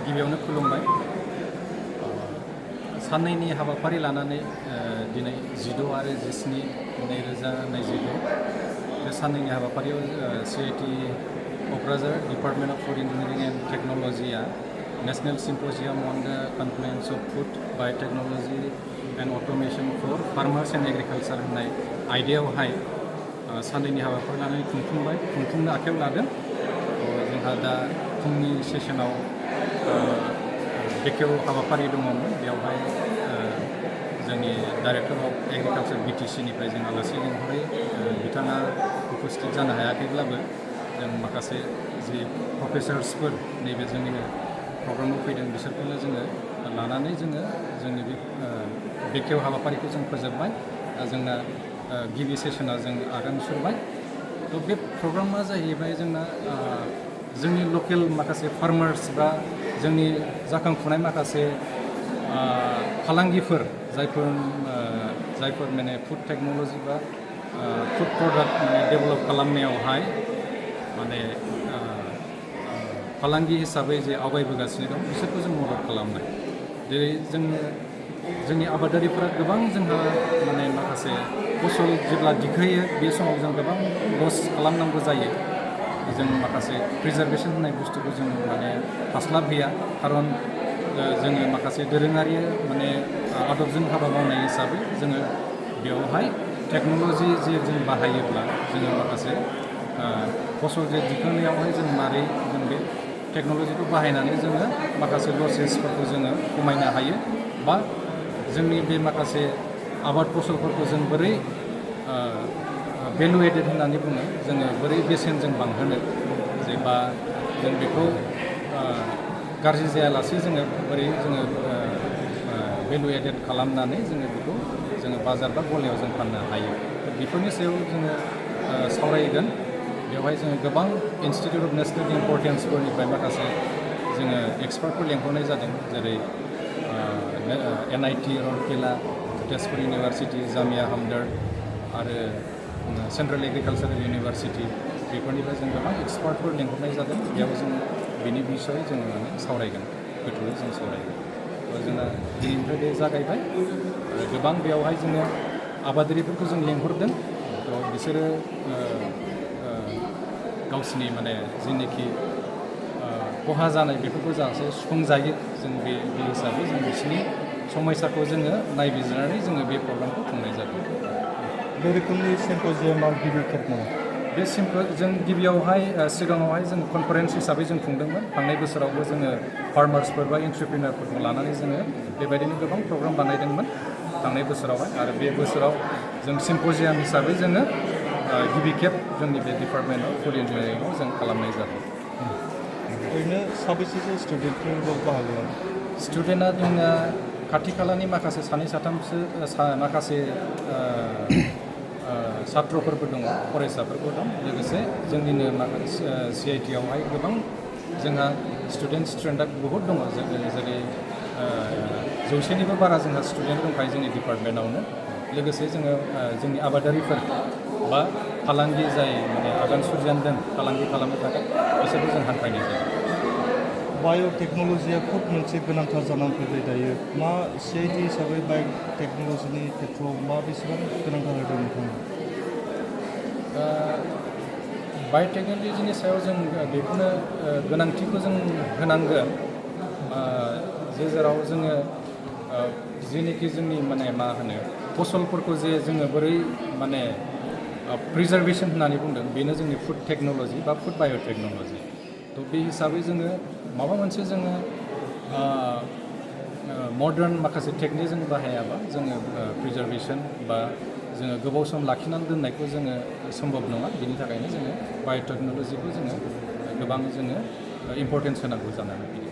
गिबियावनो खुलुमबाय साननैनि हाबाफारि लानानै दिनै 16 आरो 17 2022 बे साननैनि हाबाफारियाव CIT Kokrajhar department of food engineering and टेक्न'लजिया national symposium on the confluence of food biotechnology and automation for farmers and agriculture होननाय आयदायावहाय साननैनि हाबाफारि लानानै खुंफुंनो आखायाव लादों। जोंहा दा फुंनि सेसनाव बेखेव हाबाफारि दङमोन, बेवहाय जोंनि डाइरेक्टर अफ एग्रिकालचार BTC निफ्राय जों आलासि लिंहरै बिथाङा उपस्थित जानो हायाखैब्लाबो जों माखासे जि प्रफेसार्सफोर नैबे जोंनि प्रग्रामाव फैदों बिसोरखौनो जोङो लानानै जोंनि बे बेखेव हाबाफारिखौ जों फोजोबबाय। जोंना गिबि सेसना जों आगान सुरबाय। थ' बे प्रग्रामा जाहैबाय जोंना जोंनि लकेल माखासे फार्मार्स बा जोंनि जाखांफुनाय माखासे फालांगिफोर जायफोर माने फुड टेक्नोलॉजी बा फुड प्रडाक्ट माने डेभेलप खालामनायावहाय माने फालांगि हिसाबै जे आवगायबोगासिनो दं बिसोरखौ जों मदद खालामनाय। जेरै जोंनि आबादारिफोरा गोबां जोंहा माने माखासे फसल जेब्ला दिखोयो बे समाव जों गोबां लस खालामनांगौ जायो। जों माखासे प्रिजार्भेशन होननाय बुस्थुखौ जों माने हास्लाबहैया, खारन जोङो माखासे दोरोङारि माने आदबजों हाबा मावनाय हिसाबै जोङो बेवहाय टेक्नोलॉजी जे जों बाहायोब्ला जोङो माखासे फसल जे दिखांनायावहाय जों मारै जों बे टेक्नोलॉजीखौ बाहायनानै जोङो माखासे लसेसफोरखौ जोङो खमायनो हायो, बा जोंनि बे माखासे आबाद फसलफोरखौ जों बोरै भेलु एडेड होननानै बुङो, जोङो बोरै बेसेनजों बांहोनो जेबा जों बेखौ गाज्रि जायालासे जोङो बोरै जोङो भेलु एडेड खालामनानै जोङो बेखौ जोङो बाजार बा गलायाव जों फाननो हायो। बेफोरनि सायाव जोङो सावरायगोन। बेवहाय जोङो गोबां इन्स्टिटिउट अफ नेशनेल इम्परटेन्सफोरनिफ्राय माखासे जोङो एक्सपार्टफोर लेंहरनाय जादों, जेरै NIT रौरकेला, तेजपुर इउनिभार्सिटि, जामिया हमदर्द आरो सेन्ट्रेल एग्रिकालचारेल इउनिभार्सिटि, बेफोरनिफ्राय जों गोबां एक्सपार्टफोर लेंहरनाय जादों। बेयाव जों बिनि बिसय जोङो माने सावरायगोन, गोथौयै जों सावरायगोन। जोंना दिनैनिफ्राय बे जागायबाय। गोबां बेयावहाय जोङो आबादारिफोरखौ जों लेंहरदों। बिसोरो गावसिनि माने जेनोखि खहा जानाय बेफोरखौ जाहाथे सुफुंजायो, जों बे हिसाबै जों बिसोरनि समयसाखौ जोङो नायबिजिरनानै जोङो बे प्रग्रामखौ खुंनाय जादों। बे रोखोमनि सिम्पोजियामाव गिबि खेब नङा। बे जों गिबियावहाय सिगाङावहाय जों कनफारेन्स हिसाबै जों खुंदोंमोन। थांनाय बोसोरावबो जोङो फार्मार्सफोर बा एन्ट्रप्रिनारफोरखौ लानानै जोङो बेबायदिनो गोबां प्रग्राम बानायदोंमोन थांनाय बोसोरावहाय। आरो बे बोसोराव जों सिम्पोजियाम हिसाबै जोङो गिबि खेब जोंनि बे डिपार्टमेन्ट अफ फुड इन्जिनियारिंआव जों खालामनाय जादों। ओरैनो साबेसेसो स्टुडेन्टफोर बाहागो लादों? स्टुडेन्टआ जोंना खाथि खालानि माखासे सानै साथामसो माखासे सात्रफोरबो दङ, फरायसाफोरबो दं। लोगोसे जोंनिनो माखासे CIT आवहाय गोबां जोंहा स्टुडेन्टआ बहुद दङ, जेरै 100निबो बारा जोंहा स्टुडेन्ट दंखायो जोंनि डिपार्टमेन्टआवनो। लोगोसे जोङो जोंनि आबादारिफोर बा फालांगि जाय माने आगान सुरजेनदों फालांगि खालामनो थाखाय बिसोरखौ जों हांख्रायनाय जादों। बाय'टेक्नोलजिया खुद मोनसे गोनांथार जानानै फैबाय दायो। मा CIT हिसाबै बाय'टेक्नोलजिनि खेथ्रआव मा बेसेबां गोनांथार होदों नोंथाङा? बाय'टेक्नोलजिनि सायाव जों बेखौनो गोनांथिखौ जों होनांगोन, जेराव जोङो जेनोखि जोंनि माने मा होनो फसलफोरखौ जे जोङो बोरै माने प्रिजार्भेशन होननानै बुंदों, बेनो जोंनि फुड टेक्नोलजी बा फुड बाय'टेक्नोलजी। थ' बे हिसाबै जोङो माबा मोनसे जोङो मडार्न माखासे टेकनिक जों बाहायाबा जोङो प्रिजार्भेशन बा जोङो गोबाव सम लाखिनानै दोननायखौ जोङो सम्भब नङा। बिनि थाखायनो जोङो बाय'टेक्नोलजिखौ जोङो गोबां जोङो इम्परटेन्स होनांगौ जानानै फैयो।